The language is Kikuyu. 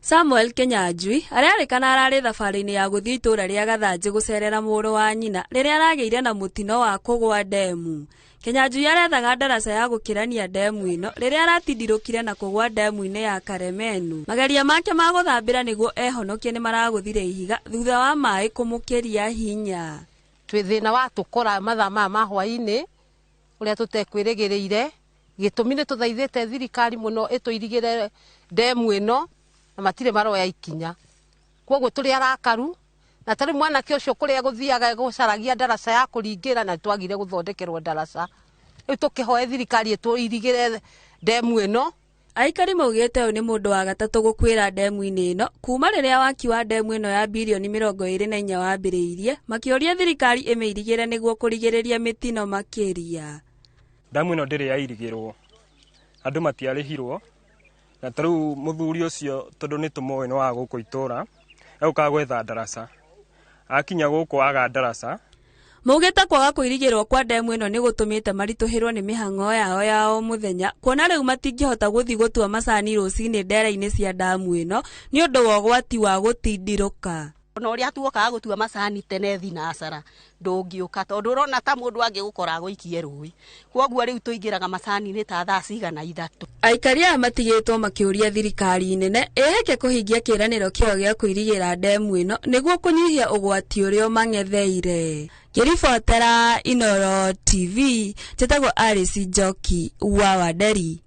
Samuel Kinyanjui arerĩkana ararĩ thabarĩ-inĩ ya gũthiĩ itũũra rĩa Gathanjĩ gũcerera mũrũ wa nyina rĩrĩa aragĩire na mũtino wa kũgwa ndemu. Kinyanjui arethaga ndaraca ya gũkĩrania ndemu ĩno rĩrĩa aratindirũkire na kũgwa ndemu-inĩ ya Karemenu. Mageria make ma gũthambĩra nĩguo ehonokie nĩ maragũthire ihiga thutha wa maĩ kũmũkĩria hinya. Twĩ thĩna wa tũkora mathaa maya ma hwainĩ ũrĩa tũtekwĩrĩgĩrĩire. Gĩtũmi nĩ tũthaithĩte thirikari mũno ĩtũirigĩre ndemu ĩno na matirĩ maroya ikinya. Kwoguo tũrĩ arakaru na tarĩu mwanake ũcio kũrĩa gũthiaga gũcaragia ndaraca ya kũringĩra na twagire gũthondekerwo ndaraca. Rĩu tũkĩhoe thirikari ĩtũirigĩre ndemu ĩno. Aikari maugĩte ũyũ nĩ mũndũ wa gatatũ gũkuĩra ndemu-inĩ ĩno kuma rĩrĩa waki wa ndemu ĩno ya birioni 24 wambĩrĩirie, makĩũria thirikari ĩmĩirigĩre nĩguo kũrigĩrĩria mĩtino makĩria. Ndamu ĩno ndĩrĩ yairigĩrwo, andũ matiarĩhirwo, na ta rĩu mũthuri ũcio tondũ nĩ tũmũĩ nĩ wa gũkũ itũra, egũkaga gwetha ndaraca, akinya gũkũ aga ndaraca. Maugĩte kwaga kũirigĩrwo kwa ndemu ĩno nĩ gũtũmĩte maritũhĩrwo nĩ mĩhang'o yao ya o mũthenya kuona rĩu matingĩhota gũthiĩ gũtua macani rũcinĩ ndera-inĩ cia ndamu ĩno nĩ ũndũ wa ũgwati wa gũtindirũka. Ona ũrĩa tuokaga gũtua macani tene thinacara ndũngĩũka tondũ ũrona ta mũndũ angĩgũkora agũikie rũĩ. Kwoguo rĩu tũingĩraga macani-inĩ ta thaa cigana 3. Aikari aya matigĩtwo makĩũria thirikari nene ĩhĩke kũhingia kĩĩranĩro kĩayo gĩa kũirigĩra ndemu ĩno nĩguo kũnyihia ũgwati ũrĩa ũmang'etheire. Ngĩribotera Inooro TV, njĩtagwo Alice Njoki wa Wanderi.